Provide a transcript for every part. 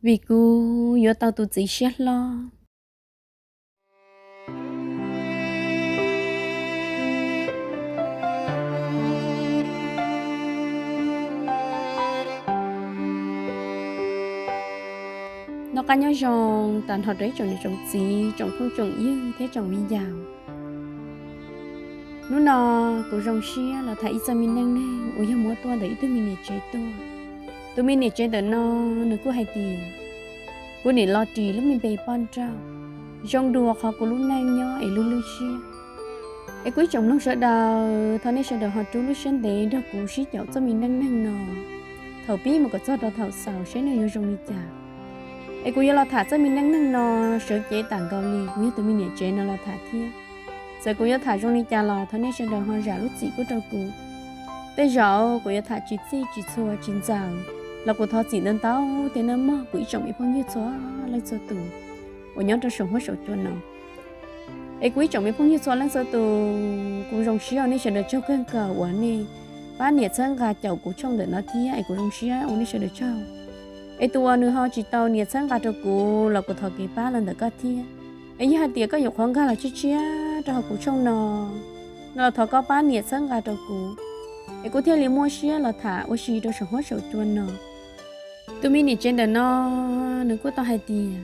Vim kuv yuav tau tus txiv siab hlob. Noj qab nyob zoo tas nrho rau ib tsoom niam tsoom txiv, tsoom phooj tsoom ywg thiab tsoom viv ncaus. Hnub no kuv zoo siab los tham ib txoj me neej neeg uas yog muab tuaj ntawm ib tug me niam tsev tuaj. Tus me niam tsev ntawm no nws kuj hais tias, kuv niam los ris lub me npe poj nrauj, zoo dua qhov kuv lub neej nyob es lwj lwj siab. Es kuv ib tsoom mloog sawv daws, thov nej sawv daws ho rub lub siab ntev nrog kuv sib caum txoj me neej neeg no thaum pib mus kom txog rau thaum xaus seb nws yuav zoo li cas. Es kuv yuav los tham txoj me neej neeg no sawv cev tas nkaus li kuv yog tus me niam tsev no los tham thiab. Txawm kuv yuav tham zoo li cas los thov nej sawv daws ho zam lub txim pub rau kuv. Tej zaum kuv yuav tham tsis txij tsis txhua tsis ntxaws los kuv thov txim ntau ntau thiab nawb mog kuv ib tsoom me phooj ywg txhua leej txhua tus uas nyob rau saum huab saum cua no. Es kuv ib tsoom me phooj ywg txhua leej txhua tus, kuv zoo siab ua nej sawv daws tsaug kawg nkaus uas nej pab nias txhawb nqa caum kuv tshooj ntawm no thiab es kuv zoo siab ua nej sawv daws tsaug. Es tus uas nws ho tsis tau nias txhawb nqa rau kuv los kuv thov kev pab los ntawm koj thiab. Es yog hais tias koj yuav qhuav nkag los tshiab tshiab rau hauv kuv tshooj no, no los thov koj pab nias txhawb nqa rau kuv, es kuv thiaj li muaj siab los tham ua si rau saum huab saum cua no. Tus me niam tsev ntawm no nws kuj tau hais tias,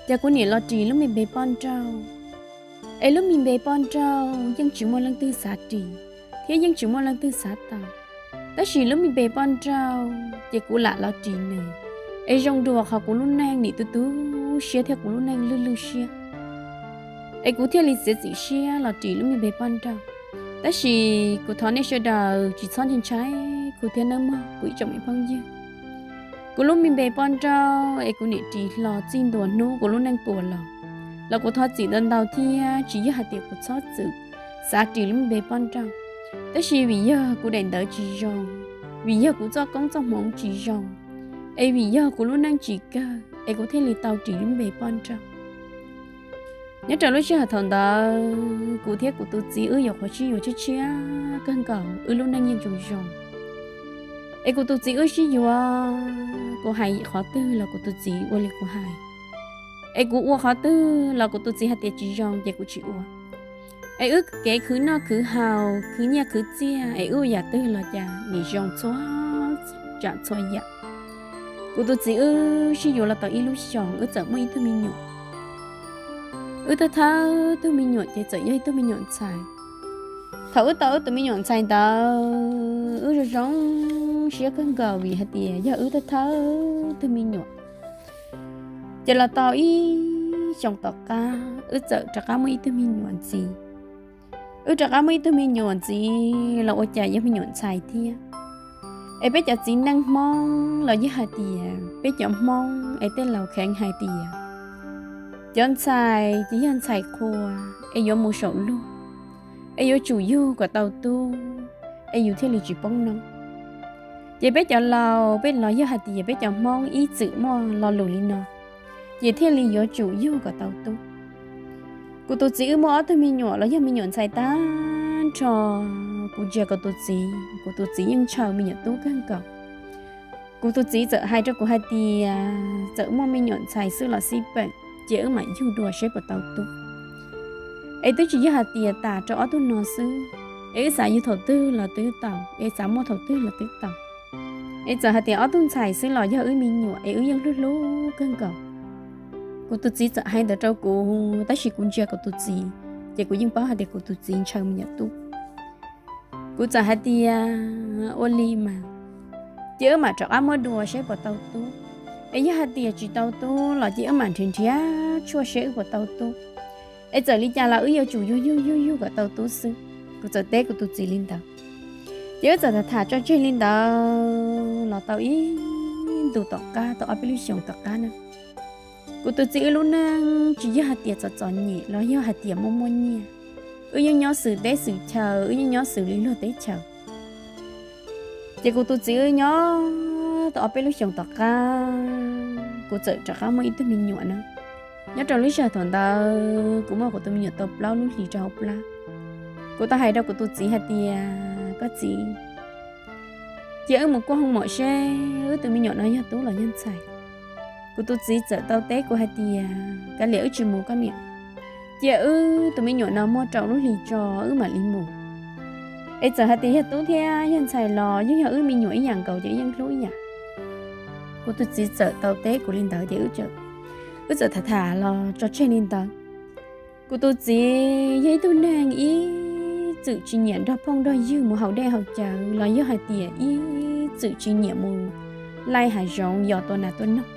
cas kuv niam los ris lub me npe poj nrauj, es lub me npe poj nrauj yeej tsis muaj leej twg xav ris thiab yeej tsis muaj leej twg xav tau. Tab sis lub me npe poj nrauj ces kuv lam los ris nws, es zoo dua qhov kuv lub neej nim tu tu siab thiab kuv lub neej lwj lwj siab. Es kuv thiaj li txiav txim siab los ris lub me npe poj nrauj. Tab sis kuv thov nej sawv daws tsis txhob ntshai ntshai kuv thiab nawb mog kuv ib tsoom me phooj ywg. Kuv lub me npe poj nrauj es kuv niam ris hlo txij ntua hnub kuv lub neej puas los, los kuv thov txim ntau ntau thiab tsis yog hais tias kuv txhob txwm xav ris lub me npe poj nrauj. Tab sis vim yog kuv daim ntawv tsis zoo, vim yog kuv txoj koob txoj hmoov tsis zoo, es vim yog kuv lub neej tsis kawg es kuv thiaj li tau ris lub me npe poj nrauj. Nyob rau lub sij hawm thaum ntawd kuv thiab kuv tus txiv wb yuav qhuav sib yuav tshiab tshiab kawg nkaus, wb lub neej yeej zoo zoo. Es kuv tus txiv wb sib yuav, kuv hais qhov twg los kuv tus txiv ua li kuv hais. Es kuv ua qhov twg los kuv tus txiv hais tias tsis zoo ces kuv tsis ua. Es wb kev khwv noj khwv haus, khwv nyiaj khwv txiaj, es wb ua yam twg los cas nim zoo txhua tsav txhua yam. Kuv tus txiv wb sib yuav los tau ib lub xyoos wb txawm muaj ib tug me nyuam. Wb thawb thawb tug me nyuam ces txawm yog ib tug me nyuam ntxhais. Thaum wb tau wb tus me nyuam ntxhais ntawd wb zoo zoo siab kawg nkaus vim hais tias yog wb thawb thawb tug me nyuam. Ces los tau ib xyoos tom qab wb txawm rov qab muaj ib tug me nyuam ntxiv. Wb rov qab muaj ib tug me nyuam ntxiv los ua cas yog me nyuam ntxhais thiab. Es peb cov txiv neej Hmoob los yog hais tias peb cov Hmoob es tej laus kheev hais tias cov ntxhais ces yog ntxhais qhua, es yuav mus saum luag, es yuav tsum yug kom tau tub, es yus thiaj li tsis poob noob. Ces peb cov laus peb los yog hais tias peb cov Hmoob ib txwm muaj lo lus li no, ces thiaj li yuav tsum yug kom tau tub. Kuv tus txiv wb muaj ob tug me nyuam los yog me nyuam ntxhais tag nrho, kuv ntsia kuv tus txiv, kuv tus txiv yeej ntshaw me nyuam tub kawg nkaus. Kuv tus txiv txawm hais rau kuv hais tias txawm muaj me nyuam ntxhais xwb los xij peem, ces wb mam yug dua seb puas tau tub. Es twb tsis yog hais tias tas rau ob tug no xwb, es wb xav yug thaum twg los twb tau, es xav muaj thaum twg los twb tau. Es txawm hais tias ob tug ntxhais xwb los yog wb me nyuam es wb yeej hlub hlub kawg nkaus. Kuv tus txiv txawm hais ntawd rau kuv, tab sis kuv ntsia kuv tus txiv, ces kuv yeej paub hais tias kuv tus txiv ntshaw me nyuam tub. Kuv txawm hais tias ua li mas, ces wb mam rov qab muab dua seb puas tau tub. Es yog hais tias tsis tau tub los ces wb mam nrhiav nrhiav tshuaj seb wb puas tau tub. Es txawm li cas los wb yuav tsum yug yug yug yug kom tau tub xwb. Kuv txawm teb kuv tus txiv li ntawd. Ces wb txawm tham tham tso tseg li ntawd los tau ib ntus tom qab, tau ob peb lub xyoos tom qab na. Kuv tus txiv wb lub neej tsis yog hais tias txom txom nyem los yog hais tias muaj muaj nyiaj. Wb yeej nyob xws teb xws chaw, wb yeej nyob xws li luag teb chaws. Ces kuv tus txiv wb nyob tau ob peb lub xyoos tom qab, kuv txawm rov qab muaj ib tug me nyuam na. Nyob rau lub sij hawm thaum ntawd kuv muaj kuv tus me nyuam tau plaub lub hlis rau hauv plab. Kuv tau hais rau kuv tus txiv hais tias, koj txiv, cia wb mus kuaj hoo mom seb wb tus me nyuam no yog tub los yog ntxhais. Kuv tus txiv txawm tau teb kuv hais tias, Kav liam, wb tsis mus koj niam, cia wb tus me nyuam no muaj rau lub hlis tso wb mam li mus. Es txawm hais tias yog tub thiab yog ntxhais los yeej yog wb me nyuam ib yam nkaus ces wb yeej hlub ib yam. Kuv tus txiv txawm tau teb kuv li ntawd ces wb txawm tham tham los tso tseg li ntawd. Kuv tus txiv yog ib tug neeg ib txwm tsis nyiam nrog phooj nrog ywg mus haus dej haus cawv los yog hais tias ib txwm tsis nyiam mus laij hav zoov yos tua nas tua noog.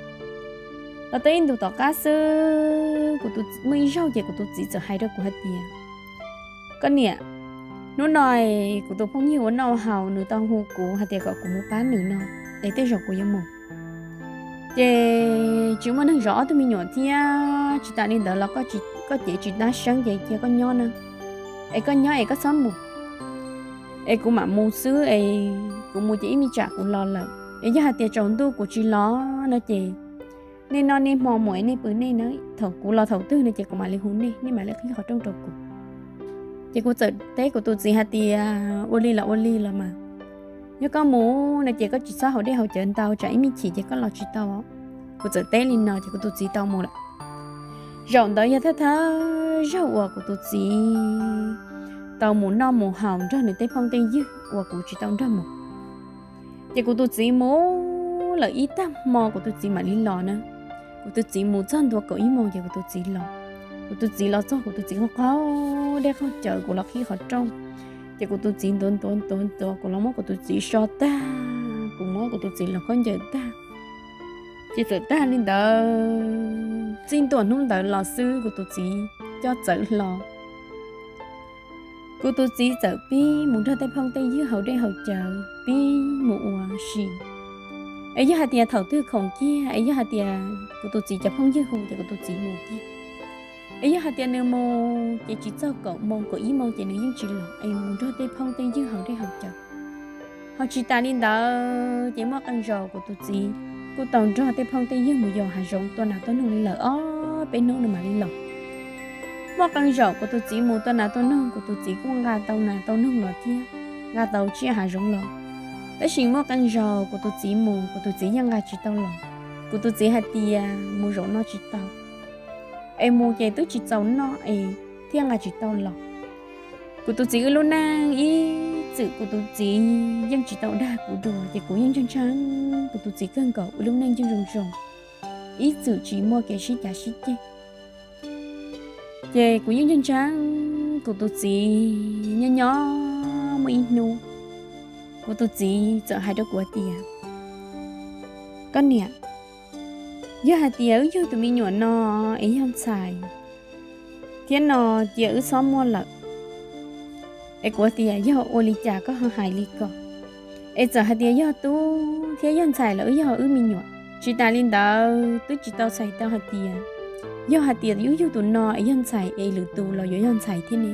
Los tau ib ntus tom qab xwb, kuv tus, muaj ib zaug ces kuv tus txiv txawm hais rau kuv hais tias, Koj niam, hnub no kuv tus phooj ywg ua noj haus nws tau hu kuv hais tias kom kuv mus pab nws no, es tej zaum kuv yuav mus. Ces tsis muaj neeg zov ob tug me nyuam thiab, tsis tas li ntawd los koj cev tsis tab seeb ces cia koj nyob na, es koj nyob es koj txhob mus, es kuv mam mus xwb es kuv mus ces ib me tsam kuv los lawm. Es yog hais tias tsaus ntuj kuv tsis los no ces nej noj nej hmo mus es nej pw nej na, thaum kuv los thaum twg no ces kuv mam li hu nej, nej mam li qhib qhov rooj rau kuv. Ces kuv txawm teb kuv tus txiv hais tias, Ua li los ua li los mas, yog koj mus no ces koj tsis txhob haus dej haus cawv ntau tsam ib me chim ces koj los tsis tau. Kuv txawm teb li no ces kuv tus txiv tau mus lawm. Zaum ntawd yog thawj thawj zaug uas kuv tus txiv tau mus noj mus haus nrog nws tej phooj tej ywg uas kuv tsis tau nrog mus. Ces kuv tus txiv mus lawm ib tag hmo kuv tus txiv mam li los na. Kuv tus txiv mus txog ntua kaum ib moos ces kuv tus txiv los. Kuv tus txiv los txog kuv tus txiv qaug qaug dej qaug cawv, kuv los qhib qhov rooj. Ces kuv tus txiv ntuav ntuav ntuav ntuav kuv los muab kuv tus txiv so tag, kuv muab kuv tus txiv los khaub ncaws tag. Ces txawm tag li ntawd, txij ntua hnub ntawd los xwb kuv tus txiv coj txawv hlo. Kuv tus txiv txawm pib mus nrog tej phooj tej ywg haus dej haus cawv, pib mus ua si. Es yog hais tias thaum twg khoom kiag, es yog hais tias kuv tus txiv cov phooj ywg hu ces kuv tus txiv mus kiag. Es yog hais tias nws mus ces tsis txog kaum moos kaum ib moos ces nws yeej tsis los, es mus nrog tej phooj tej ywg haus dej haus cawv. Ho tsis tas li ntawd ces muaj qee zaus kuv tus txiv kuj tau nrog tej phooj tej ywg mus yos hav zoov tua nas tua noog li lawm ob peb hnub nws mam li los. Muaj qee zaum kuv tus txiv mus tua nas tua noog, kuv tus txiv kuj nqa tau nas tau noog los thiab, nqa tau tsiaj hav zoov los. Tab sis muaj qee zaus kuv tus txiv mus, kuv tus txiv yeej nqa tsis tau los. Kuv tus txiv hais tias mus zaum no tsis tau, es mus ces twb tsis txaus noj es thiaj nqa tsis tau los. Kuv tus txiv wb lub neej ib txwm kuv tus txiv yeej tsis tau dag kuv dua, ces kuv yeej ntseeg ntseeg kuv tus txiv kawg nkaus, wb lub neej yeej zoo zoo, ib txwm tsis muaj kev sib cav sib ceg. Ces kuv yeej ntseeg ntseeg kuv tus txiv. Nyob nyob muaj ib hnub, kuv tus txiv txawm hais rau kuv tias, Koj niam, yog hais tias wb yug tus me nyuam no es yog ntxhais thiab no, cia wb txhob muaj lawm. Es kuv tias, Yog ua li cas koj ho hais li ko? Es txawm hais tias yog tub thiab yog ntxhais los wb yog wb me nyuam. Tsis tas li ntawd twb tsis tau txhais tau hais tias, yog hais tias wb yug tus no es yog ntxhais es lwm tus los yuav yog ntxhais thiab ne.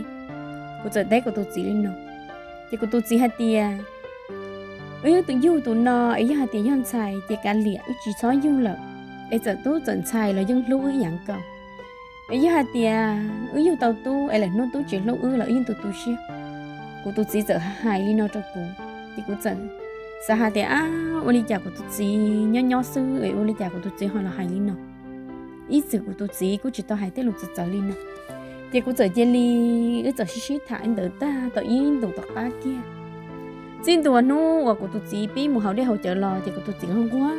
Kuv txawm teb kuv tus txiv li no, ces kuv tus txiv hais tias, Wb yug tus no es yog hais tias yog ntxhais ces kav liam, wb tsis txhob yug lawm. Es txawm tub txawm ntxhais los yeej hlub wb ib yam nkaus. Es yog hais tias wb yug tau tub es lawm hnub tub tsis hlub wb los wb yeej tu tu siab. Kuv tus txiv txawm hais li no rau kuv, ces kuv txawm xav hais tias, Ab, ua li cas kuv tus txiv nyob nyob xwb es ua li cas kuv tus txiv ho los hais li no? Ib txwm kuv tus txiv kuj tsis tau hais tej lus txawv txawv li no. Ces kuv txawm cia li, wb txawm sib sib tham ntawd tag tau ib ntus tom qab kiag, txij ntua hnub uas kuv tus txiv pib mus haus dej haus cawv los ces kuv tus txiv nquag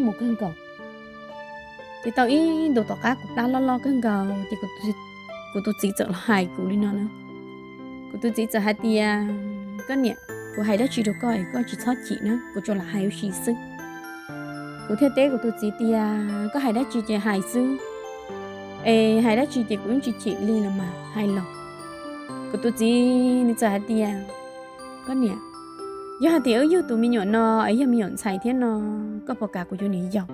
mus kawg nkaus. Ces tau ib ntus tom qab kuv plab loj loj kawg nkaus ces kuv tus txiv txawm los hais kuv li no na. Kuv tus txiv txawm hais tias, Koj niam, kuv hais dab tsi rau koj es koj tsis txhob chim na, kuv tsuas lam hais ua si xwb. Kuv thiaj teb kuv tus txiv tias, Koj hais dab tsi ces hais xwb, es hais dab tsi ces kuv yeej tsis chim li los mas, hais los. Kuv tus txiv nws txawm hais tias, Koj niam, yog hais tias wb yug tus me nyuam no es yog me nyuam ntxhais thiab no, koj puas kam kuv yuav niam yau?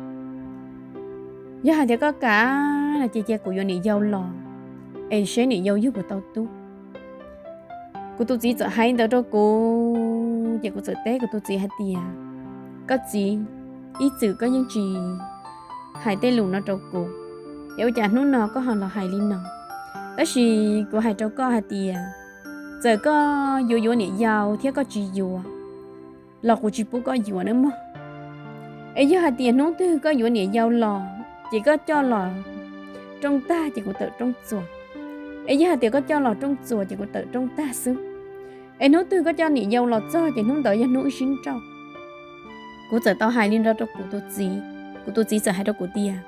Yog hais tias koj kam no ces cia kuv yuav niam yau los, es seb niam yau yug puas tau tub. Kuv tus txiv txawm hais ntawd rau kuv ces kuv txawm teb kuv tus txiv hais tias, Koj txiv, ib txwm koj yeej tsis hais tej lus no rau kuv, es ua cas hnub no koj ho los hais li no? Tab sis kuv hais rau koj hais tias, txawm koj yuav yuav niam yau thiab koj tsis yuav los kuv tsis pub koj yuav nawb mog. Es yog hais tias hnub twg koj yuav niam yau los ces koj coj los rooj tag ces kuv tawm rooj txuas. Es yog hais tias koj coj los rooj txuas ces kuv tawm rooj tag xwb. Es hnub twg koj coj niam yau los txog ces hnub ntawd yog hnub wb sib nrauj. Kuv txawm tau hais li no rau kuv tus txiv, kuv tus txiv txawm hais rau kuv tias,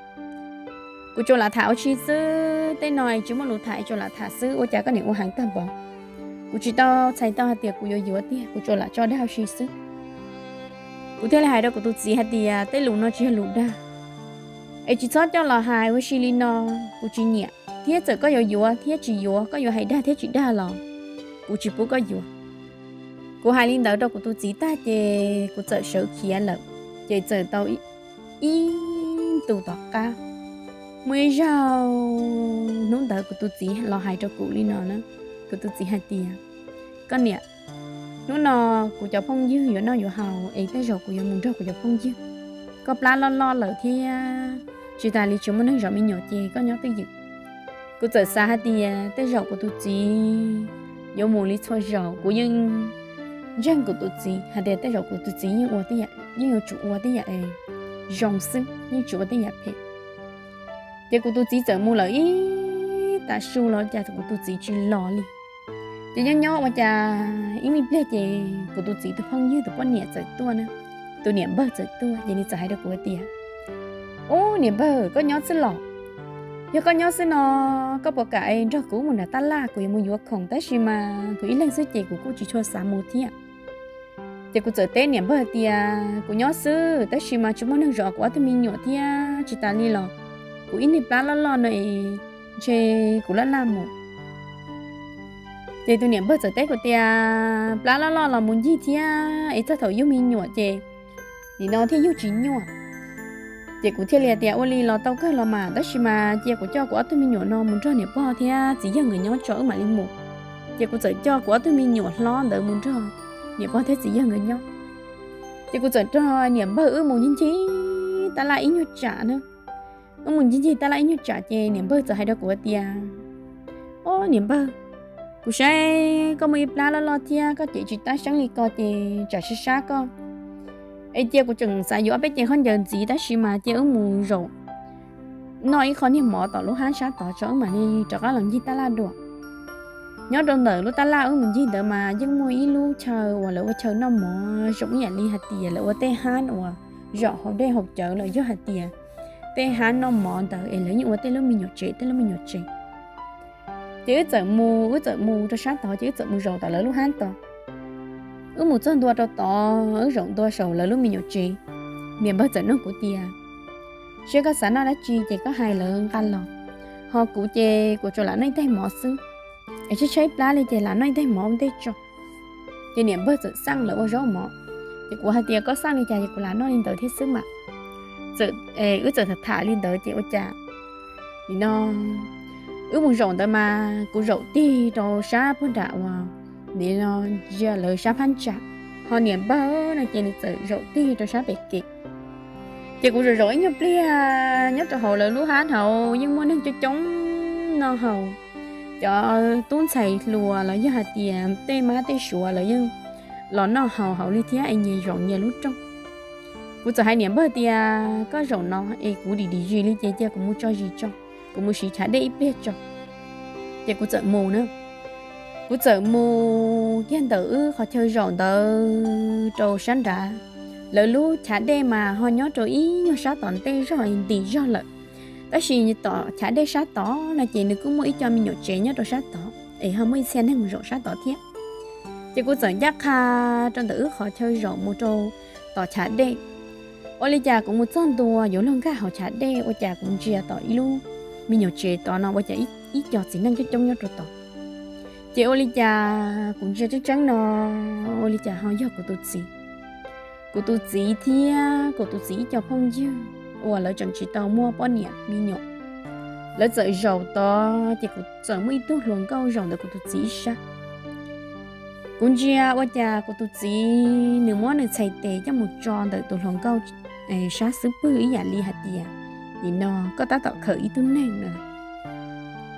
kuv tsuas lam tham ua si xwb, tej no tsis muaj lus tham, tsuas lam tham xwb, ua cas koj niam ua heev tag npaum. Kuv tsis tau txhais tau hais tias kuv yuav yuav tiag, kuv tsuas lam tso dag ua si xwb. Kuv thiaj li hais rau kuv tus txiv hais tias tej lus no tsis yog lus dag, es tsis txhob coj los hais ua si li no, kuv tsis nyiam. Thiab txawm koj yuav yuav thiab tsis yuav, koj yuav hais dag thiab tsis dag los kuv tsis pub koj yuav. Kuv hais li ntawd rau kuv tus txiv tag ces kuv txawm sawv khiav lawm. Ces txawm tau ib ntus tom qab, muaj ib zaug hnub ntawd kuv tus txiv los hais rau kuv li no na, kuv tus txiv hais tias, koj niam, hnub no kuv cov phooj ywg yuav noj yuav haus es tej zaum kuv yuav mus nrog kuv cov phooj ywg. Koj plab loj loj lawm thiab tsis tas li tsis muaj neeg zov me nyuam ces koj nyob twj ywm. Kuv txawm xav hais tias tej zaum kuv tus txiv yuav mus li txhua zaus, kuv yeej ntseeg kuv tus txiv hais tias tej zaum kuv tus txiv yeej ua, yeej yuav tsum ua tej yam zoo xwb, yeej tsis ua tej yam phem. Ces kuv tus txiv txawm mus lawm ib tag su los cas kuv tus txiv tsis los li. Ces nyob nyob ua cas ib me pliag ces kuv tus txiv tus phooj ywg tus poj niam txawm tuaj na, tus niam npawg txawm tuaj ces nws txawm hais rau kuv tias, ub, niam npawg, koj nyob xwb los? Yog koj nyob xwb no, koj puas kam nrog kuv mus nram tab laj, kuv yuav mus yuav khoom, tab sis mas kuv ib leeg xwb ces kuv kuj tsis tshua xav mus thiab. Ces kuv txawm teb niam npawg tias, kuv nyob xwb tab sis mas tsis muaj neeg zov kuv ob tug me nyuam thiab tsis tas li los kuv ib niag plab loj loj no es ntshe kuv laj laj mus. Ces tus niam npawg txawm teb kuv tias, plab loj loj los mus ncig thiab es txog thaum yug me nyuam ces nim no thiaj yug tsis nyuaj. Ces kuv thiaj li tias, ua li los tau kawg los mas, tab sis mas cia kuv coj kuv ob tug me nyuam no mus nrog niam pog thiab txiv yawg nkawd nyob tso wb mam li mus. Ces kuv txawm coj kuv ob tug me nyuam hlob ntawd mus nrog niam pog thiab txiv yawg nkawd nyob. Ces kuv txawm nrog niam npawg wb mus ncig ncig tab laj ib nyuag tsam na. Wb mus ncig ncig tab laj ib nyuag tsam ces niam npawg txawm hais rau kuv tias, ob, niam npawg, kuv saib koj muaj ib plab loj loj thiab koj cev tsis tab seeb li ko ces tsam sab sab koj es cia kuv tseem xav yuav ob peb cev khaub ncaws ntxiv tab sis mas cia wb mus zaum noj ib qho niag mov tom lub hab sab tod tso wb mam li rov qab los ncig tab laj dua. Nyob rau ntawm lub tab laj wb mus ncig ntawd mas yeej muaj ib lub chaw uas lawv ua chaw noj mov zoo ib yam li hais tias lawv ua tej hab uas zaum haus dej haus cawv los yog hais tias tej hab noj mov ntawd es lawv yeej ua tej lub me nyuam tsev tej lub me nyuam tsev. Ces wb txawm mus, wb txawm mus rau sab tod ces wb txawm mus zaum tom lawv lub hab tod. Wb mus txog ntua rau tod, wb zaum ntua saum lawv lub me nyuam tsev. Niam npawg txawm nug kuv tias, seb koj xav noj dab tsi ces koj hais lawv nqa los, ho kuv ces kuv tsuas lam noj ib tais mov xwb, es tshaib tshaib plab li ces lam noj ib tais mov ua ntej tso. Ces niam npawg txawm xaj lawv ua zaub mov, ces kuv hais tias koj xaj li cas ces kuv lam noj li ntawd thiab xwb mas. Wb txawm tham tham li ntawd ces ua cas nim no wb mus zaum ntawd mas kuv zaum tig rau sab puag nram uas nim no ntsia lawv sab phab ntsa, ho niam npawg no ces nws txawm zaum tig rau sab pem kev. Ces kuv zaum zaum ib nyuag pliag nyob rau hauv lawv lub hab hauv yeej muaj neeg coob coob noj haus, cov tub ntxhais hluas los yog hais tias tej mab tej suav lawv yeej los noj haus hauv li thiab es nyias zaum nyias lub rooj. Kuv txawm hais niam npawg tias koj zaum no es kuv dim dim zis li ces cia kuv mus tso zis tso, kuv mus siv chav dej ib pliag tso. Ces kuv txawm mus na. Kuv txawm mus kiag ntawm wb qhov chaw zaum ntawd rau sab nrad. Lawv lub chav dej mas ho nyob rau ib nyuag sab tom ntej zog ntim zog lawm, tab sis tom chav dej sab tod no ces nws kuj muaj ib co me nyuam tsev nyob rau sab tod es ho muaj ib txhia neeg mus zaum sab tod thiab. Ces kuv txawm ncaj qha rau ntawm wb qhov chaw zaum mus rau tom chav dej. Ua li cas kuv mus txog ntua yuav luag nkag hauv chav dej ua cas kuv ntsia tom ib lub me nyuam tsev tod no ua cas ib co txiv neej coob coob nyob rau tod. Ces ua li cas kuv ntsia tseeb tseeb no ua li cas ho yog kuv tus txiv, kuv tus txiv thiab kuv tus txiv ib co phooj ywg uas lawv tseem tsis tau muaj poj niam me nyuam. Lawv txawm zaum tod ces kuv txawm muaj ib tug hluas nkauj zaum ntawm kuv tus txiv ib sab. Kuv ntsia ua cas kuv tus txiv nws muab nws txhais tes coj mus tso ntawm tus hluas nkauj sab xub pwg ib yam li hais tias, nim no koj tab tom khawm ib tug neeg no.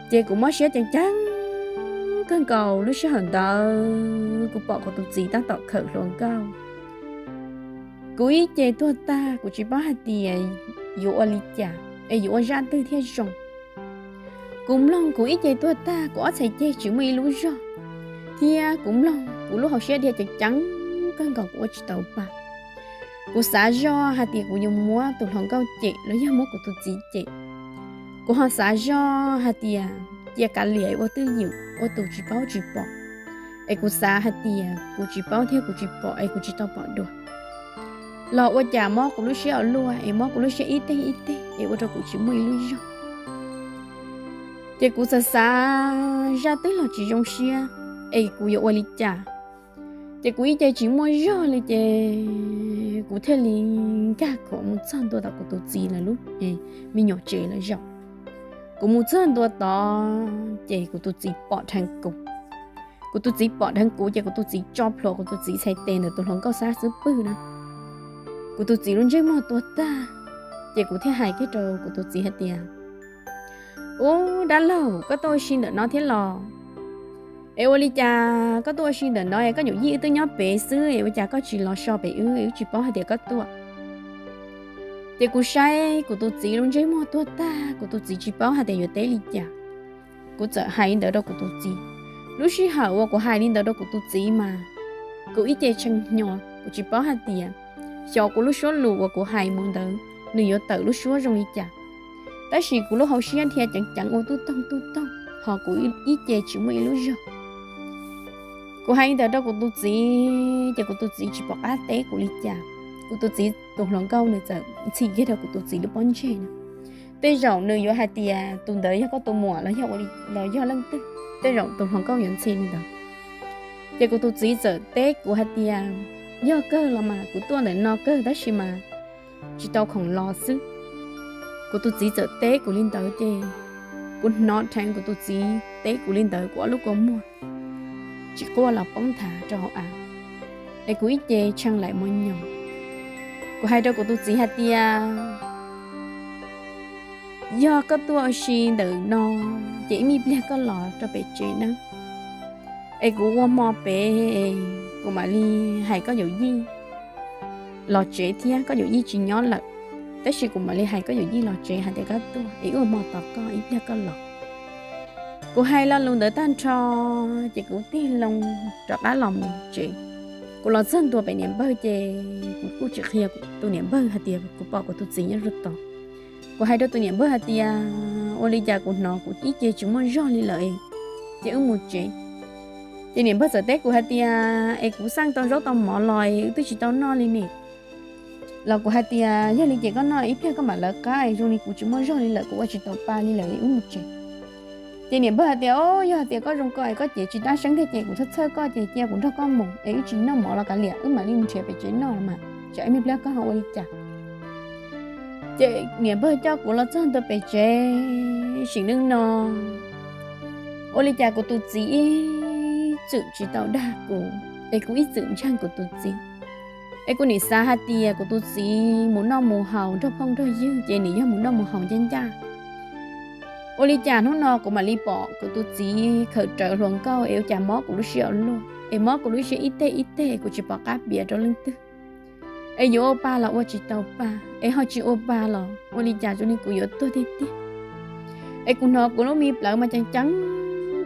Ces kuv mob siab ceev ceev kawg nkaus lub sij hawm ntawd kuv pom kuv tus txiv tab tom khawm hluas nkauj. Kuv ib ce tuag tag kuv tsis paub hais tias yuav ua li cas. es yuav ua zaj twg thiaj zoo. Kuv mloog kuv ib ce tuag tag, kuv ob txhais ceg tsis muaj ib lub zog, thiab kuv mloog kuv lub hauv siab dhia ceev ceev kawg nkaus, kuv ua tsis tau pa. Kuv xav zoj hais tias kuv yuav muab tus hluas nkauj cem los yog muab kuv tus txiv cem. Kuv ho xav zoj hais tias cia kav liam ua twj ywm ua tus tsis paub tsis pom, es kuv xav hais tias kuv tsis paub thiab kuv tsis pom es kuv tsis tau pom dua, los ua cas mob kuv lub siab ua luaj es mob kuv lub siab ib teg ib teg es ua rau kuv tsis muaj ib lub zog. Ces kuv xav xav zaj twg los tsis zoo siab, es kuv yuav ua li cas? Ces kuv ib ce tsis muaj zog li ces kuv thiaj li nkag khuav mus txog ntua tom kuv tus txiv lawv lub me nyuam tsev lawv zos. Kuv mus txog ntua tod ces kuv tus txiv pom dheev kuv. Kuv tus txiv pom dheev kuv ces kuv tus txiv tso plhuav kuv tus txiv txhais tes ntawm tus hluas nkauj sab xub pwg na. Kuv tus txiv lub ntsej muag tuag tag, ces kuv thiaj hais kiag rau kuv tus txiv hais tias, Ub, dab laug, koj tuaj ua si ntawm no thiab los? Es ua li cas koj tuaj ua si ntawm no es koj nyuam yij wb twb nyob pem xwb es ua cas koj tsis los so pem wb, wb tsis paub hais tias koj tuaj? Ces kuv saib kuv tus txiv lub ntsej muag tuag tag, kuv tus txiv tsis paub hais tias yuav teb li cas. Kuv txawm hais li ntawd rau kuv tus txiv. Lub sij hawm uas kuv hais li ntawd rau kuv tus txiv mas kuv ib ce tshee hnyo, kuv tsis paub hais tias xyov kuv lub suab lus uas kuv hais mus ntawd nws yuav tawm lub suab zoo li cas. Tab sis kuv lub hauv siab dhia ceev ceev ua tub toog tub toog, ho kuv ib ce tsis muaj ib lub zog. Kuv hais li ntawd rau kuv tus txiv ces kuv tus txiv tsis pom qab teb kuv li cas. Kuv tus txiv tus hluas nkauj nws txawm ntxhi kiag rau kuv tus txiv lub pob ntseg na. Tej zaum nws yuav hais tias tus ntawd yog koj tus muam los yog ua li, los yog leej twg, tej zaum tus hluas nkauj yuav ntxhi li ntawd. Ces kuv tus txiv txawm teb kuv hais tias, Yog kawg los mas, kuv tuaj ntawm no kawg tab sis mas tsis tau khoom los xwb. Kuv tus txiv txawm teb kuv li ntawd ces kuv hnov dheev kuv tus txiv teb kuv li ntawd, kuv ob lub kua muag tsis quaj los poob nthav rau hauv av, es kuv ib ce tshee laim mos nyoos. Kuv hais rau kuv tus txiv hais tias, Yog koj tuaj ua si ntawm no ces ib me pliag koj los rau pem tsev nawb, es kuv ua hmo pem, kuv mam li hais koj yawm yij los tsev thiab, koj yawm yij tsis nyob lawm, tab sis kuv mam li hais koj yawm yij los tsev hais tias koj tuaj es wb ua hmo tos koj, ib pliag koj los. Kuv hais lo lus ntawd tag nrho ces kuv tig loo rov qab los mus tsev. Kuv los txog ntua pem niam npawg ces kuv kuj tsis qhia tus niam npawg hais tias kuv pom kuv tus txiv nyob rau tod. Kuv hais rau tus niam npawg hais tias, Ua li cas kuv hnov kuv ib ce tsis muaj zog li lawm, ces wb mus tsev. Ces niam npawg txawm teb kuv hais tias, Es kuv xaj tau zaub tau mov los es wb twb tsis tau noj li ne. Los kuv hais tias, Yog li ces koj noj ib pliag koj mam lawv qab, zoo li kuv tsis muaj zog li lawm, kuv ua tsis tau pa li lawm, wb mus tsev. Ces niam npawg hais tias, O, yog hais tias koj zoo ko es koj cev tsis dab seeb thiab ces kuv txhawj txhawj koj ces cia kuv nrog koj mus, es wb tsis noj mov los kav liam, wb mam li mus nrhiav pem tsev noj los mas, tsam ib me pliag koj ho ua li cas. Ces niam npawg coj kuv los txog ntua pem tsev, sim neej no ua li cas kuv tus txiv ib txwm tsis tau dag kuv, es kuv ib txwm ntseeg kuv tus txiv. Es kuv nim xav hais tias kuv tus txiv mus noj mus haus nrog phooj nrog ywg ces nim yog mus noj mus haus ncaj ncaj. Ua li cas hnub no kuv mam li pom kuv tus txiv khaws rawv hluas nkauj es ua cas mob kuv lub siab ua luaj, es mob kuv lub siab ib teg ib teg, kuv tsis pom qab piav rau leej twg. Es yuav ua pa los ua tsis tau pa, es ho tsis ua pa los ua li cas zoo li kuv yuav tuag tiag tiag. Es kuv hnov kuv lub me plawv mas ceev ceev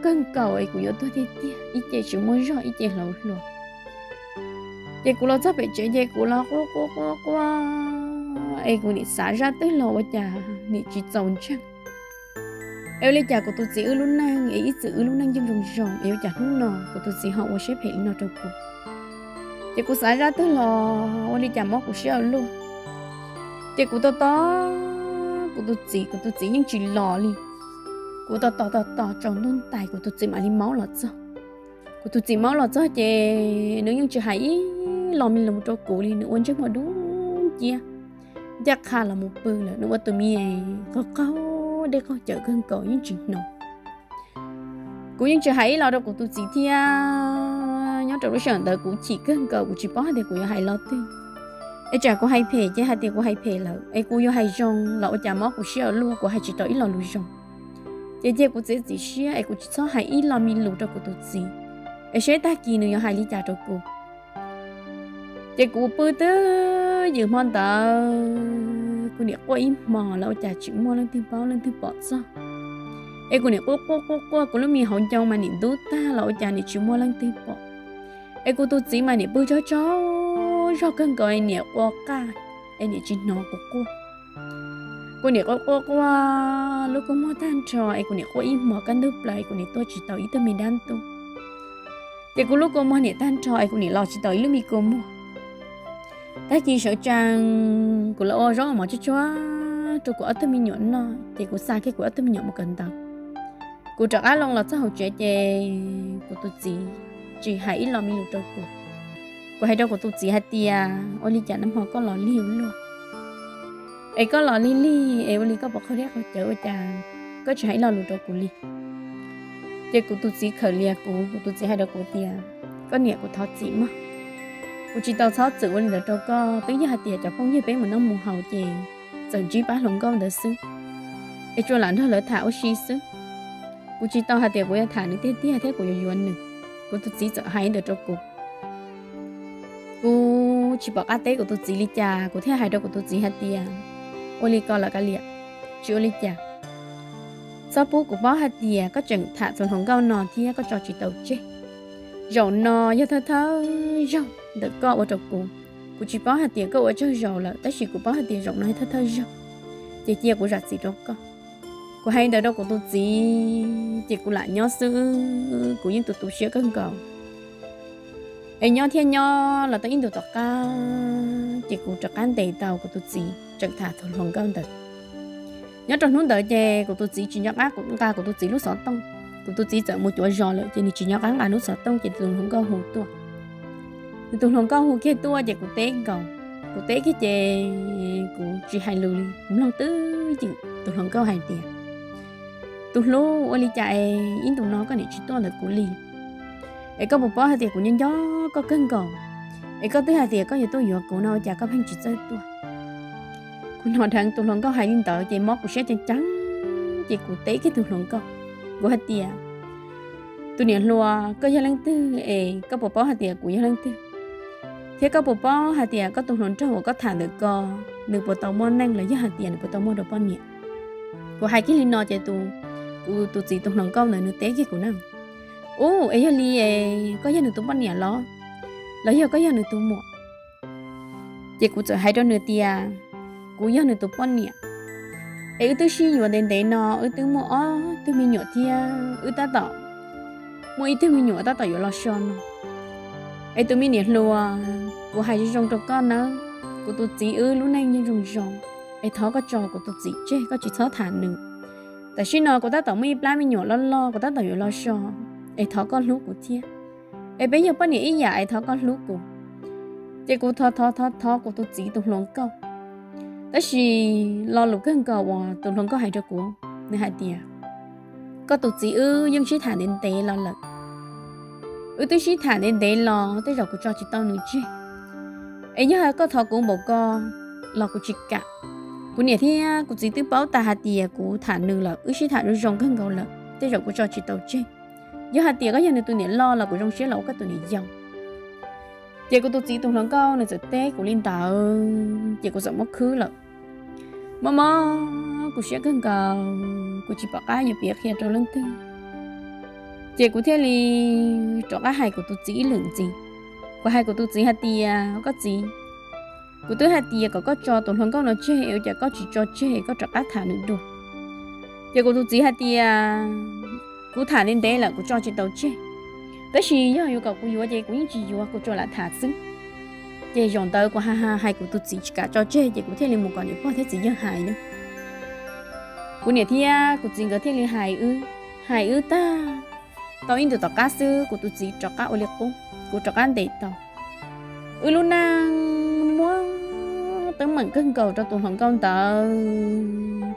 kawg nkaus es kuv yuav tuag tiag tiag, ib ce tsis muaj zog, ib ce hlauv hluas. Ces kuv los txog pem tsev ces kuv los quaj quaj quaj quaj, es kuv nim xav zaj twg los ua cas nim tsis txaus ntseeg. Es ua li cas kuv tus txiv wb lub neej es ib txwm wb lub neej yeej zoo zoo, es ua cas hnub no kuv tus txiv ho ua siab phem li no rau kuv. Ces kuv xav zaj twg los ua li cas mob kuv siab ua luaj. Ces kuv tos tos kuv tus txiv, kuv tus txiv yeej tsis los li. Kuv tos tos tos tos tsaus ntuj ntais kuv tus txiv mam li maub los txog. Kuv tus txiv maub los txog ces nws yeej tsis hais ib lo me lus rau kuv li, nws ua ntsej muag dub nciab, ncaj qha los mus pw lawm, nws ua tus me qaug qaug dej qaug cawm kawg nkaus yeej tsis hnov. Kuv yeej tsis hais ib lo rau kuv tus txiv thiab. Nyob rau lub sij hawm ntawd kuv chim kawg nkaus, kuv tsis paub hais tias kuv yuav hais lo twg. Es tsam kuv hais phem ces hais tias kuv hais phem lawm, es kuv yuav hais zoo los ua cas mob kuv siab ua luaj, kuv hais tsis tau ib lo lus zoo. Ces cia kuv txiav txim siab es kuv tsis txhob hais ib lo me lus rau kuv tus txiv, es seb tag kis nws yuav hais li cas rau kuv. Ces kuv pw twb ywm hmo ntawd kuv nim quaj ib hmos los ua cas tsis muaj leej twg paub leej twg pom txog. Es kuv nim quaj quaj quaj quaj, kuv lub me hauv ncoo mas nim ntub tag los ua cas nim tsis muaj leej twg pom. Es kuv tus txiv mas nim pw tsaug tsaug zog kawg nkaus, nim ua qaj, es nim tsis hnov kuv quaj. Kuv nim quaj quaj quaj lub kua muag tag nrho, es kuv nim quaj ib hmos kaj ntug plaws, es kuv nim tuaj tsis tau ib tug me dab ntub. Ces kuv lub kua muag nim tag nrho, es kuv nim los tsis tau ib lub me kua muag. Tag kis sawv tsees kuv los ua zaub ua mov tsuag tsuag rau kuv ob tug me nyuam noj, ces kuv xa kiag kuv ob tug me nyuam mus kawm ntawv. Kuv rov qab loo los txog hauv tsev, ces kuv tus txiv tsis hais ib lo me lus rau kuv. Kuv hais rau kuv tus txiv hais tias, ua li cas nag hmo koj los lig ua luaj, es koj los lig lig es ua li koj puas qaug dej qaug cawv ua cas koj tsis hais ib lo lus rau kuv li? Ces kuv tus txiv khawm lias kuv, kuv tus txiv hais rau kuv tias, koj niam, kuv thov txim mog. Kuv tsis tau txhob txwm ua li ntawd rau koj, twb yog hais tias cov phooj ywg peb mus noj mus haus ces txawm ntsib pab hluas nkauj ntawd xwb, es tsuas lam nrog lawv tham ua si xwb. Kuv tsis tau hais tias kuv yuav tham nws tiag tiag thiab kuv yuav yuav nws. Kuv tus txiv txawm hais ntawd rau kuv. Kuv tsis pom qab teb kuv tus txiv li cas, kuv thiaj hais rau kuv tus txiv hais tias, ua li ko lawm kav liam, tsis ua li cas. Txhob pub kuv paub hais tias koj tseem tham tus hluas nkauj no thiab koj tso tsis tau tseg. Zaum no yog thawj thawj zaug ntawm koj ua rau kuv. Kuv tsis paub hais tias koj ua tsawg zaus lawm, tab sis kuv paub hais tias zaum no yog thawj thawj zaug, ces cia kuv zam txim rau koj. Kuv hais ntawd rau kuv tus txiv ces kuv lam nyob xwb, kuv yeej tu tu siab kawg nkaus. Es nyob thiab nyob los tau ib ntus tom qab, ces kuv rov qab ntes tau kuv tus txiv tseem tham tus hluas nkauj ntawd. Nyob rau hnub ntawd ces kuv tus txiv tsis nco qab kuv, nqa kuv tus txiv lub xov tooj. Kuv tus txiv txawm mus cuav zos lawm ces nws tsis nco qab nqa lub xov tooj ces tus hluas nkauj hu tuaj. Nws tus hluas nkauj hu kiag tuaj ces kuv teb nkaus. Kuv teb kiag ces kuv tsis hais lus li, kuv mloog twj ywm tus hluas nkauj hais tias, tus hlub, ua li cas es ib ntus no koj nim tsis tuaj ntawm kuv li? Es koj puas paub hais tias kuv nyob nco koj kawg nkaus, es koj twb hais tias koj yuav tuaj yuav kuv no ua cas koj pheej tsis txawj tuaj? Kuv hnov dheev tus hluas nkauj hais li ntawd ces mob kuv siab ceev ceev, ces kuv teb kiag tus hluas nkauj, kuv hais tias, tus niam hluas, koj yog leej twg es koj puas paub hais tias kuv yog leej twg? Thiab koj puas paub hais tias koj tus hluas nraug uas koj tham ntawm ko, nws puas tau muaj neej los yog hais tias nws puas tau muaj dua poj niam? Kuv hais kiag li no ces tus, kuv tus txiv tus hluas nkauj ntawd nws teb kiag kuv na, ub, es yog li es koj yog nws tus poj niam los, los yog koj yog nws tus muam? Ces kuv txawm hais rau nws tias, kuv yog nws tus poj niam. Es wb twb sib yuav ntev ntev no, wb twb muaj ob tug me nyuam thiab wb tab tom muaj ib tug me nyuam tab tom yuav los so no. Es tus me niam hluas, kuv hais zoo zoo rau koj nawb, kuv tus txiv wb lub neej yeej zoo zoo, es thov koj tso kuv tus txiv tseg, koj tsis txhob tham nws. Tam sim no kuv tab tom muaj ib plab me nyuam loj loj, kuv tab tom yuav los so, es thov koj hlub kuv thiab. Es peb yog poj niam ib yam, es thov koj hlub kuv. Ces kuv thov thov thov thov kuv tus txiv tus hluas nkauj. Tab sis lo lus kawg nkaus uas tus hluas nkauj hais rau kuv, nws hais tias, koj tus txiv wb yeej sib tham ntev ntev los lawm. Wb twb sib tham ntev ntev los tej zaum kuv tso tsis tau nws tseg. Es yog koj thov kuv npaum ko los kuv tsis kam. Kuv niam thiab kuv txiv twb paub tas hais tias kuv tham nws lawm, wb sib tham zoo zoo kawg nkaus lawm, tej zaum kuv tso tsis tau tseg. Yog hais tias koj yog nws tus niam loj los kuv zoo siab los ua koj tus niam yau. Ces kuv tus txiv tus hluas nkauj nws txawm teb kuv li ntawd, ces kuv txawm muab khwb lawm. Mob mob kuv siab kawg nkaus, kuv tsis pom qab yuav piav qhia rau leej twg. Ces kuv thiaj li rov qab hais kuv tus txiv ib lwm ntxiv. Kuv hais kuv tus txiv hais tias, koj txiv, kuv twb hais tias kom koj tso tus hluas nkauj no tseg, ua cas koj tsis tso tseg, koj rov qab tham nws dua? Ces kuv tus txiv hais tias, kuv tham ntev ntev lawm kuv tso tsis tau tseg, tab sis yog yuav kom kuv yuav ces kuv yeej tsis yuav, kuv tsuas lam tham xwb. Ces zaum ntawd kuv hais kuv tus txiv tsis kam tso tseg, ces kuv thiaj li mus kom niam pog thiab txiv yawg hais na. Kuv niam thiab kuv txiv nkawd thiaj li hais wb, hais wb tag tau ib ntus tom qab xwb kuv tus txiv rov qab ua li qub, kuv rov qab ntes tau. Wb lub neej muaj teeb meem kawg nkaus rau tus hluas nkauj ntawd.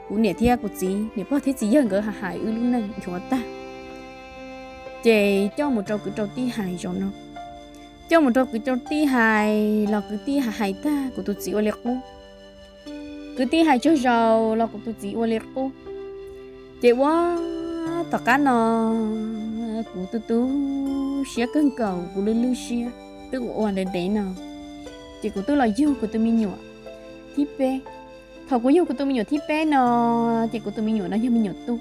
Kuv niam thiab kuv txiv, niam pog thiab txiv yawg nkawd hais hais wb lub neej nchuav tag. Ces coj mus rau kwv rau tij hais zaum no. Coj mus rau kwv rau tij hais los kwv tij hais hais tag kuv tus txiv ua li qub. Kwv tij hais tsaug zog los kuv tus txiv ua li qub. Ces ua tom qab no kuv tu tu siab kawg nkaus, kuv lwj lwj siab, twb ua ua ntev ntev no, ces kuv twb los yug kuv tus me nyuam thib peb. Thaum kuv yug kuv tus me nyuam thib peb no, ces kuv tus me nyuam no yog me nyuam tub.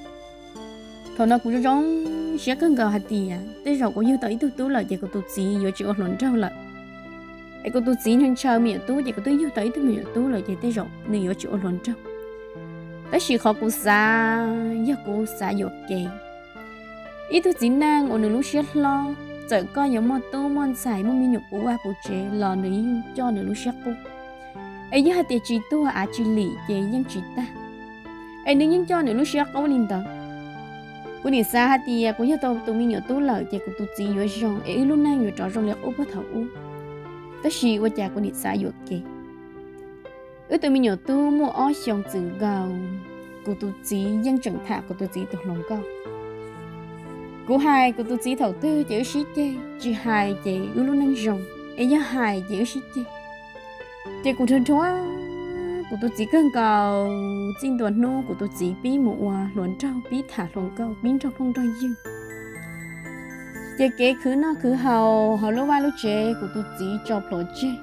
Thaum no kuv zoo zoo siab kawg nkaus hais tias tej zaum kuv yug tau ib tug tub lawm ces kuv tus txiv yuav tsis ua hluas nraug lawm. Es kuv tus txiv ntshaw ntshaw me nyuam tub, ces kuv twb yug tau ib tug me nyuam tub lawm ces tej zaum nws yuav tsis ua hluas nraug. Tab sis qhov kuv xav yog kuv xav yuam kev. Ib tug txiv neej uas nws lub siab hlob, txawm koj yuav muaj tub muaj ntxhais, muaj me nyuam puv vaj puv tsev los nws yeej coj nws lub siab qub. Es yog hais tias tsis tuag av tsis lim ces yeej tsis tag. Es nws yeej coj nws lub siab qub li ntawd. Kuv nim xav hais tias kuv yug tau tus me nyuam tub lawm ces kuv tus txiv yuav zoo, es wb lub neej yuav rov zoo li qub puag thaum ub. Tab sis ua cas kuv nim xav yuam kev. Wb tus me nyuam tub muaj ob xyoos txwm nkaus, kuv tus txiv yeej tseem tham kuv tus txiv tus hluas nkauj. Kuv hais kuv tus txiv thaum twg ces wb sib ceg, tsis hais ces wb lub neej zoo, es yog hais ces wb sib ceg. Ces kuv rhuav rhuav kuv tus txiv kawg nkaus, txij ntua hnub kuv tus txiv pib mus ua hluas nraug, pib tham hluas nkauj, pib nrog phooj nrog ywg. Ces kev khwv noj khwv haus hauv lub vaj lub tsev kuv tus txiv tso plhuav tseg.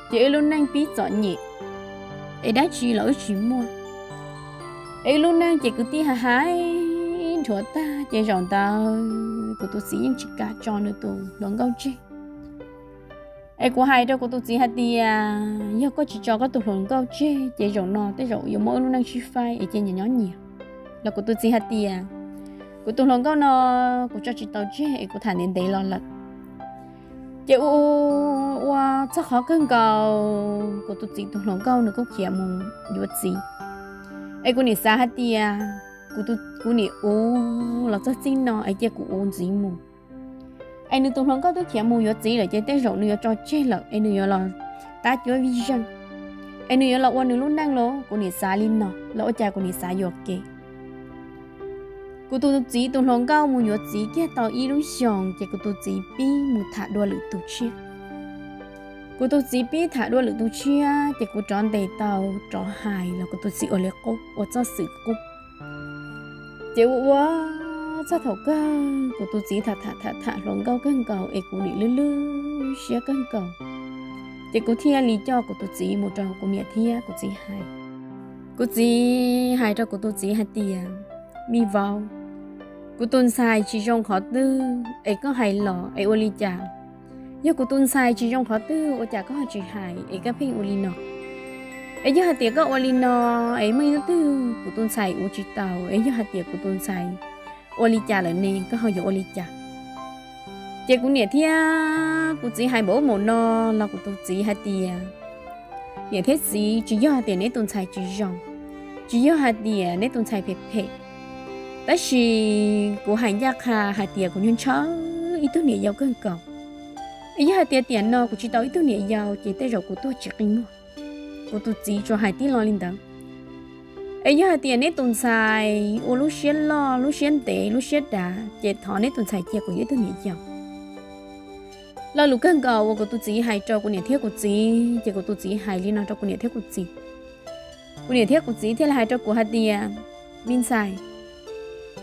Ces wb lub neej pib txom nyem, es dab tsi los wb tsis muaj. Es wb lub neej ces kwv tij hais hais nrhuav tag, ces zaum ntawd kuv tus txiv yeej tsis kam tso nws tus hluas nkauj tseg. Es kuv hais rau kuv tus txiv hais tias, yog koj tsis tso koj tus hluas nkauj tseg ces zaum no tej zaum yuav muab wb lub neej sib faib es cia nyias nyob nyias. Los kuv tus txiv hais tias, kuv tus hluas nkauj no kuv tso tsis tau tseg es kuv tham ntev ntev los lawm. Ces ua ua txog qhov kawg nkaus, kuv tus txiv tus hluas nkauj nws kuj khiav mus yuav txiv. Es kuv nim xav hais tias, kuv nim ua los txog txij no es cia kuv ua ntxiv mus. Es nws tus hluas nkauj twb khiav mus yuav txiv lawm ces tej zaum nws yuav tso tseg lawm es nws yuav los tab cuab vij zeej, es nws yuav los ua nws lub neej los. Kuv nim xav li no los ua cas kuv nim xav yuam kev. Kuv tus txiv tus hluas nkauj mus yuav txiv kiag tau ib lub xyoos ces kuv tus txiv pib mus tham dua lwm tus tshiab. Kuv tus txiv pib tham dua lwm tus tshiab ces kuv rov ntes tau rov hais los kuv tus txiv ua li qub, ua txoj xwm qub. Ces ua ua txog thaum kawg kuv tus txiv tham tham tham tham hluas nkauj kawg nkaus es kuv nim lwj lwj siab kawg nkaus. Ces kuv thiaj li coj kuv tus txiv mus rau kuv niam thiab kuv txiv hais. Kuv txiv hais rau kuv tus txiv hais tias, me vauv, kuv tus ntxhais tsis zoo qhov twg es koj hais los es ua li cas? Yog kuv tus ntxhais tsis zoo qhov twg ua cas koj ho tsis hais es koj pheej ua li no? Es yog hais tias koj ua li no es muaj ib hnub twg kuv tus ntxhais ua tsis tau, es yog hais tias kuv tus ntxhais ua li cas lawm ne, koj ho yuav ua li cas? Ces kuv niam thiab kuv txiv hais npaum ub npaum no los kuv tus txiv hais tias, niam thiab txiv, tsis yog hais tias neb tus ntxhais tsis zoo, tsis yog hais tias neb tus ntxhais phem phem, tab sis kuv hais ncaj qha hais tias kuv ntshaw ntshaw ib tug niam yau kawg nkaus. Es yog hais tias tiam no kuv tsis tau ib tug niam yau ces tej zaum kuv tuag tsis qi muag. Kuv tus txiv tsuas hais tib lo li ntawd. Es yog hais tias neb tus ntxhais ua lub siab loj, lub siab ntev, lub siab dav, ces thov neb tus ntxhais cia kuv yuav ib tug niam yau. Lo lus kawg nkaus uas kuv tus txiv hais rau kuv niam thiab kuv txiv, ces kuv tus txiv hais li no rau kuv niam thiab kuv txiv. Kuv niam thiab kuv txiv thiaj li hais rau kuv hais tias, me ntxhais,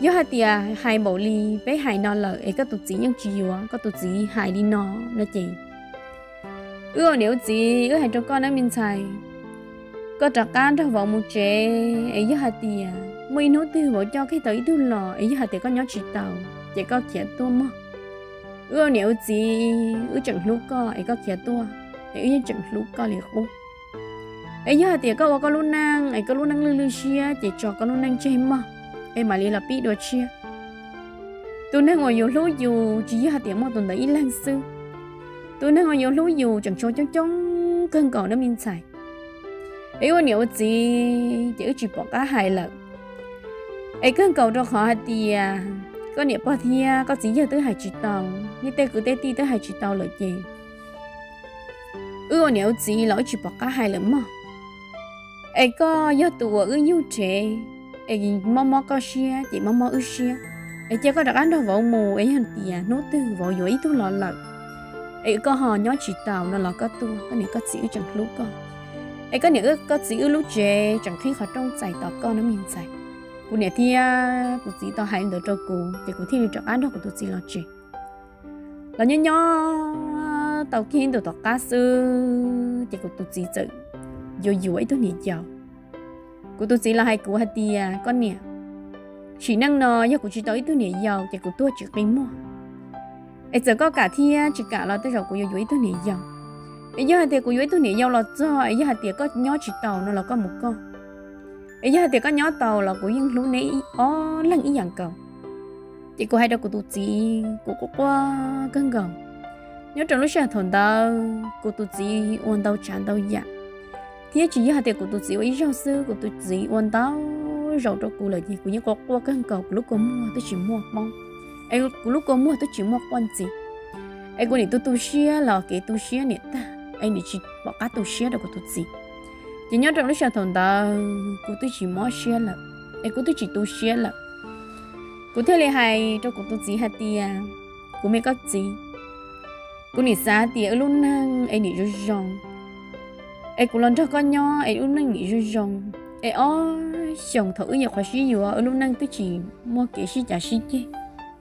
yog hais tias hais npaum li peb hais no lawm es koj tus txiv yeej tsis yuav, koj tus txiv hais li no no ces wb ua niam ua txiv, wb hais rau koj na me ntxhais, koj rov qab nrog vauv mus tsev, es yog hais tias muaj ib hnub twg vauv coj kiag tau ib tug los es yog hais tias koj nyob tsis tau, ces koj khiav tuaj mog. Wb ua niam ua txiv, wb tseem hlub koj es koj khiav tuaj, es wb yeej tseem hlub koj li qub. Es yog hais tias koj ua koj lub neej es koj lub neej lwj lwj siab ces tso koj lub neej tseg mog, es mam li los pib dua tshiab. Tus neeg uas yus hlub yus tsis yog hais tias muaj tus ntawd ib leeg xwb. Tus neeg uas yus hlub yus tseem tshuav coob coob kawg nkaus na me ntxhais. Es wb ua niam ua txiv ces wb tsis pom qab hais lawm. Es kawg nkaus rau qhov hais tias koj niam pog thiab koj txiv yawg twb hais tsis tau, nej tej kwv tej tij twb hais tsis tau lawm ces wb ua niam ua txiv los wb tsis pom qab hais lawm mog. Es koj yog tus uas wb yug rhev, es mob mob koj siab ces mob mob wb siab. Es cia koj rov qab nrog vauv mus, es yog tias hnub twg vauv yuav ib tug los lawm, es koj ho nyob tsis tau no los koj tuaj, koj niam koj txiv wb tseem hlub koj. Es koj niam koj txiv wb lub tsev tseem qhib qhov rooj txais tos koj na me ntxhais. Kuv niam thiab kuv txiv tau hais li ntawd rau kuv ces kuv thiaj li rov qab nrog kuv tus txiv los tsev. Los nyob nyob tau kiag ib ntus tom qab xwb ces kuv tus txiv txawm yuav yuav ib tug niam yau. Kuv tus txiv los hais kuv hais tias, koj niam, sim neej no yog kuv tsis tau ib tug niam yau ces kuv tuag tsis qi muag. Es txawm koj kam thiab tsis kam los tej zaum kuv yuav yuav ib tug niam yau. Es yog hais tias kuv yuav ib tug niam yau los txog es yog hais tias koj nyob tsis taus no los koj mus koj. Es yog hais tias koj nyob tau los kuv yeej hlub neb ob leeg ib yam nkaus. Ces kuv hais rau kuv tus txiv, kuv quaj quaj kawg nkaus. Nyob rau lub sij hawm thaum ntawd kuv tus txiv ua ntau tsav ntau yam, thiab tsis yog hais tias kuv tus txiv ua ib zaug xwb, kuv tus txiv ua ntau zaus rau kuv lawm ces kuv yeej quaj quaj kawg nkaus, kuv lub kua muag twb tsis muaj poob, es kuv lub kua muag twb tsis muaj quaj ntxiv. Es kuv niam tu tu siab los kev tu siab niam tag, es niam tsis pom qab tu siab rau kuv tus txiv. Ces nyob rau lub sij hawm thaum ntawd kuv twb tsis mob siab lawm, es kuv twb tsis tu siab lawm. Kuv thiaj li hais rau kuv tus txiv hais tias, kuv me koj txiv, kuv nim xav tias wb lub neej es nim zoo zoo, es kuv los nrog koj nyob es lub neej nim zoo zoo, es ob xyoos thaum wb nyuam qhuav sib yuav wb lub neej twb tsis muaj kev sib cav sib ceg,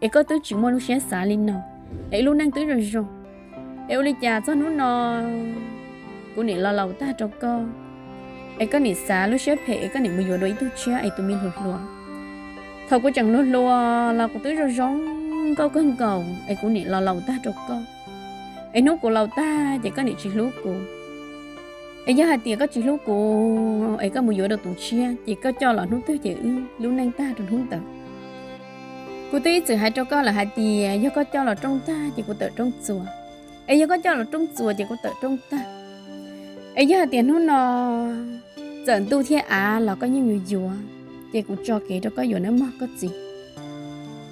es koj twb tsis muaj lub siab xav li no, es wb lub neej twb zoo zoo. Es ua li cas txog hnub no kuv nim los laus tag rau koj, es koj nim xav lub siab phem es koj nim mus yuav dua ib tug tshiab es tus me hluas hluas. Thaum kuv tseem hluas hluas los kuv twb zoo zoo nkauj kawg nkaus, es kuv nim los laus tag rau koj, es hnub kuv laus tag ces koj nim tsis hlub kuv. Es yog hais tias koj tsis hlub kuv es koj mus yuav dua tus tshiab ces koj coj los hnub twg ces wb lub neej tag rau hnub ntawd. Kuv twb ib txwm hais rau koj lawm hais tias yog koj coj los rooj tag ces kuv tawm rooj txuas, es yog koj coj los rooj txuas ces kuv tawm rooj tag. Es yog hais tias hnub no txawm ntuj thiab av los koj yeej yuav yuav, ces kuv tso kev rau koj yuav nawb mog koj txiv.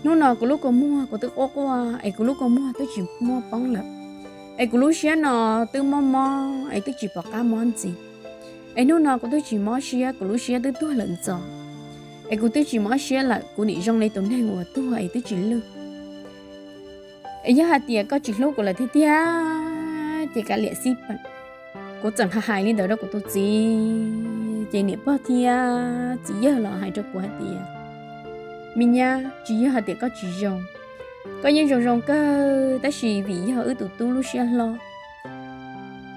Hnub no kuv lub kua muag kuv twb quaj quaj es kuv lub kua muag twb tsis muaj poob lawm, es kuv lub siab no twb mob mob es twb tsis pom qab mob ntxiv. Es hnub no kuv twb tsis mob siab, kuv lub siab twb tuag lawm ntxov, es kuv twb tsis mob siab lawm, kuv nim zoo li tus neeg uas tuag es twb tsis lwj. Es yog hais tias koj tsis hlub kuv lawm tiag tiag ces kav liam xij peem. Kuv txawm hais li ntawd rau kuv tus txiv ces niam pog thiab txiv yawg los hais rau kuv hais tias, me nyab, tsis yog hais tias koj tsis zoo, koj yeej zoo zoo kawg, tab sis vim yog wb tus tub lub siab hlob,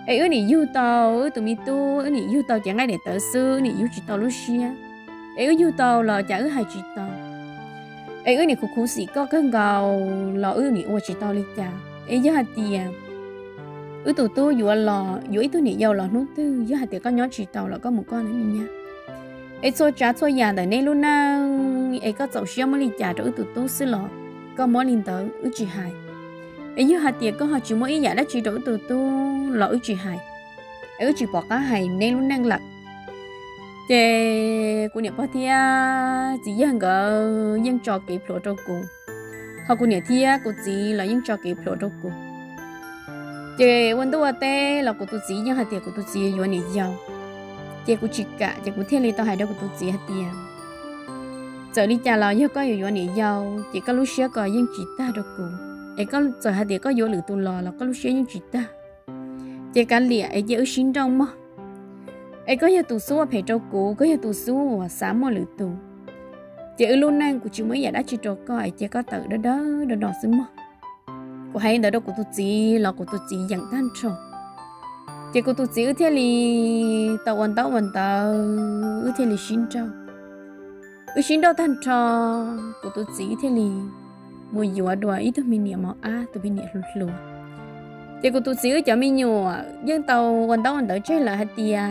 es wb nim yug tau wb tus me tub, wb nim yug tau cev nqaij daim tawv xwb, wb nim yug tsis tau lub siab, es wb yug tau los cas wb hais tsis tau, es wb nim khuv khuv xim koj kawg nkaus los wb nim ua tsis tau li cas. Es yog hais tias wb tus tub yuav los yuav ib tug niam yau los hnub twg, yog hais tias koj nyob tsis tau los koj mus koj nawb me nyab. Es txhua tsav txhua yam ntawm neb lub neej es koj txaus siab muab li cas rau wb tus tub xwb los koj muab li ntawd wb tsis hais. Es yog hais tias koj ho tsis muab ib yam dab tsi rau wb tus tub los wb tsis hais, es wb tsis pom qab hais neb lub neej lawm. Ces kuv niam pog thiab txiv yawg nkawd yeej tso kev plhuav rau kuv, ho kuv niam thiab kuv txiv los yeej tso kev plhuav rau kuv. Ces ua ntuj ua teb los kuv tus txiv yeej hais tias kuv tus txiv yuav niam yau, ces kuv tsis kam, ces kuv thiaj li tau hais rau kuv tus txiv hais tias, txawm li cas los yog koj yuav yuav niam yau ces koj lub siab ko yeej tsis tag rau kuv, es koj txawm hais tias koj yuav lwm tus los los koj lub siab yeej tsis tag. Ces kav liam es cia wb sib nrauj mog. Es koj yog tus xub ua phem rau kuv, koj yog tus xub uas xav muaj lwm tus, ces wb lub neej kuv tsis muaj ib yam dab tsi rau koj, es cia koj tawm dawb dawb do do xwb mog. Kuv hais li ntawd rau kuv tus txiv los kuv tus txiv yeem tag nrho. Ces kuv tus txiv wb thiaj li tau ua ntaub ua ntawv, wb thiaj li sib nrauj. Wb sib nrauj tag nrho, kuv tus txiv thiaj li mus yuav dua ib tug me niam mos ab, tus me niam hluas hluas. Ces kuv tus txiv wb cov me nyuam yeej tau ua ntaub ua ntawv tseg lawm hais tias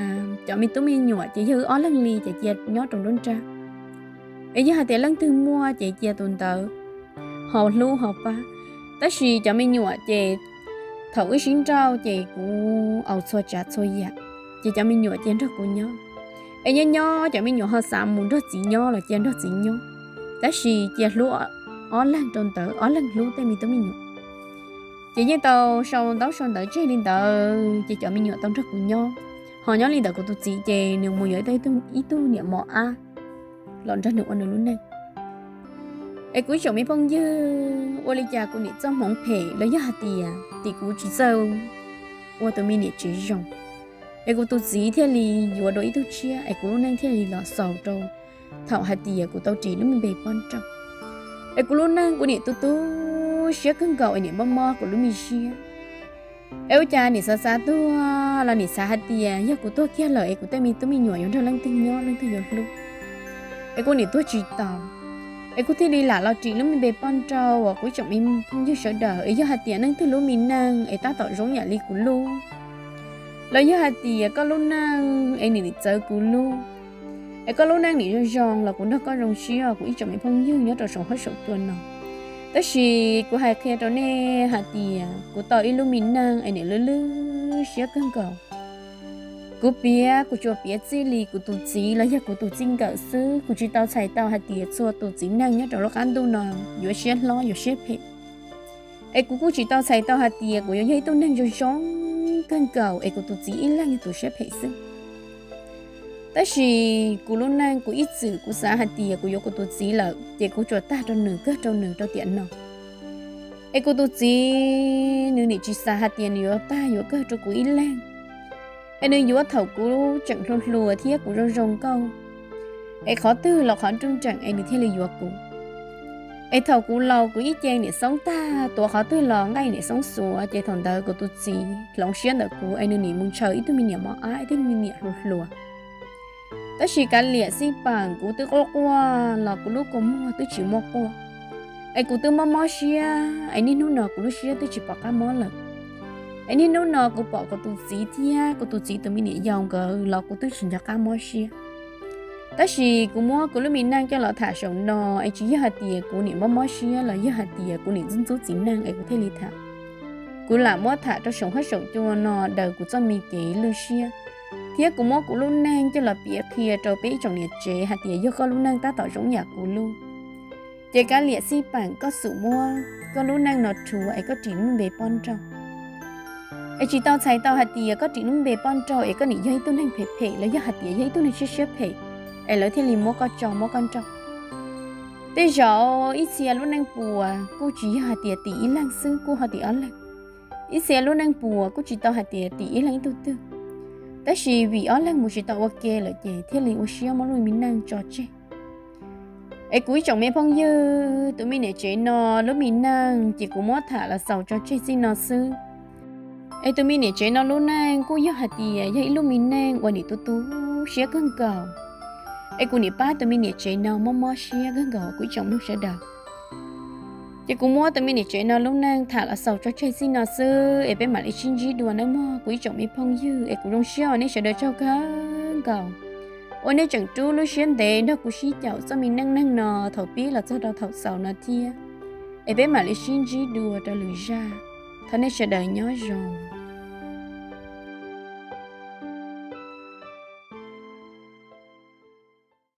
cov me tub me nyuam ces yog wb ob leeg li ces cia nyob rau nruab nrab. Es yog hais tias leej twg muaj ces cia tus ntawd ho hlub ho pab. Tab sis cov me nyuam ces thaum wb sib nrauj ces kuv aus txhua tsav txhua yam, ces cov me nyuam cia nrog kuv nyob. Es nyob nyob cov me nyuam ho xav mus nrog txiv nyob los cia nrog txiv nyob, tab sis cia hlub ob leeg rau ntawd, ob leeg hlub tej me tub me nyuam. Ces yeej tau sau ntaub sau ntawv tseg li ntawd, ces cov me nyuam tau nrog kuv nyob. Ho nyob li ntawd kuv tus txiv ces nws mus yuav ib tug niam mos ab los nrog nws ua nws lub neej. Es kuv ib tsoom me phooj ywg, ua li cas kuv nim txoj hmoov phem los yog hais tias tim kuv tsis txawj ua tus me niam tsev zoo, es kuv tus txiv thiaj li yuav dua ib tug tshiab, es kuv lub neej thiaj li los xaus rau thaum hais tias kuv tau ris lub me npe poj nrauj. Es kuv lub neej kuv nim tu tu siab kawg nkaus es nim mob mob kuv lub me siab. Es ua cas nim xav xav tuag los nim xav hais tias yog kuv tuag kiag lawm es kuv tej me tub me nyuam yuav nrog leej twg nyob, leej twg yuav hlub, es kuv nim tuag tsis taus. Es kuv thiaj li lam los ris lub me npe poj nrauj uas kuv ib tsoom me phooj ywg sawv daws, es yog hais tias leej twg lub me neej es tab tom zoo yam li kuv lub, los yog hais tias koj lub neej es nim txawv kuv lub, es koj lub neej nim zoo zoo los kuv nrog koj zoo siab, kuv ib tsoom me phooj ywg nyob rau saum huab saum cua no. Tab sis kuv hais qhia rau nej hais tias kuv tau ib lub me neej es nim lwj lwj siab kawg nkaus. Kuv piav, kuv tsuas piav txij li kuv tus txiv los yog kuv tus txij nkawm xwb, kuv tsis tau txhais tau hais tias txhua tus txiv neej nyob rau lub qab ntuj no yuav siab hlob yuav siab phem. Es kuv kuj tsis tau txhais tau hais tias kuv yuav yog ib tug neeg zoo zoo kawg nkaus es kuv tus txiv ib leeg yog tus siab phem xwb. Tab sis kuv lub neej kuv ib txwm kuv xav hais tias kuv yuav kuv tus txiv lawm ces kuv tsuas tag rau nws, kawg rau nws rau tiam no. Es kuv tus txiv nws nim tsis xav hais tias nws yuav tag yuav kawg rau kuv ib leeg. Es nws yuav thaum kuv tseem hluas hluas thiab kuv zoo zoo nkauj, es qhov twg los qhov nruj nreem es nws thiaj li yuav kuv. Es thaum kuv laus kuv ib ce niam xoob tag, tuav qhov twg los nqaij niam xoob xuav, ces thaum ntawd kuv tus txiv hloov siab ntawm kuv es nws nim mus ntshaw ib tug me niam mos ab, ib tug me niam hluas hluas. Tab sis kav liam xij peem, kuv twb quaj quaj los kuv lub kua muag twb tsis muaj quaj. Es kuv twb mob mob siab, es niaj hnub no kuv lub siab twb tsis pom qab mob lawm. Es niaj hnub no kuv pom kuv tus txiv thiab kuv tus txiv tus me niam yau nkawd los kuv twb tsis nco qab mob siab. Tab sis kuv muab kuv lub me neej coj los tham saum no, es tsis yog hais tias kuv nim mob mob siab los yog hais tias kuv nim ntxub ntxub txiv neej es kuv thiaj li tham. Kuv lam muab tham rau saum huab saum cua no daws kuv txoj me kev lwj siab, thiab kuv muab kuv lub neej coj los piav qhia rau peb ib tsoom niam tsev hais tias yog koj lub neej tab tom zoo yam kuv lub, ces kav liam xij peem koj xum muab koj lub neej no rhuav es koj ris lub npe poj nrauj. Es tsis tau txhais tau hais tias koj ris lub npe poj nrauj es koj nim yog ib tug neeg phem phem los yog hais tias yog ib tug neeg siab siab phem, es lawv thiaj li muab koj tso muab koj nrauj. Tej zaum ib txhia lub neej puas kuj tsis yog hais tias tim ib leeg xwb, kuj ho tim ob leeg. Ib txhia lub neej puas kuj tsis tau hais tias tim ib leeg ib tug twg, tab sis vim ob leeg mus tsis tau ua ke lawm ces thiaj li ua siab muab lub me neej tso tseg. Es kuv ib tsoom me phooj ywg, tus me niam tsev no lub me neej ces kuv muab tham los xaus tso tseg txij no xwb. Es tus me niam tsev no lub neej kuj yog hais tias yog ib lub me neej uas nim tu tu siab kawg nkaus. Es kuv nim pab tus me niam tsev no mob mob siab kawg nkaus kuv ib tsoom mloog sawv daws. Ces kuv muab tus me niam tsev no lub neej tham los xaus tso tseg txij no xwb, es peb mam li sib ntsib dua nawb mog kuv ib tsoom me phooj ywg. Es kuv zoo siab uas nej sawv daws tsaug kawg nkaus uas nej tseem rub lub siab ntev nrog kuv sib caum txoj me neej neeg no thaum pib los txog rau thaum xaus no thiab. Es peb mam li sib ntsib dua rau lwm zaj. Thov nej sawv daws nyob zoo.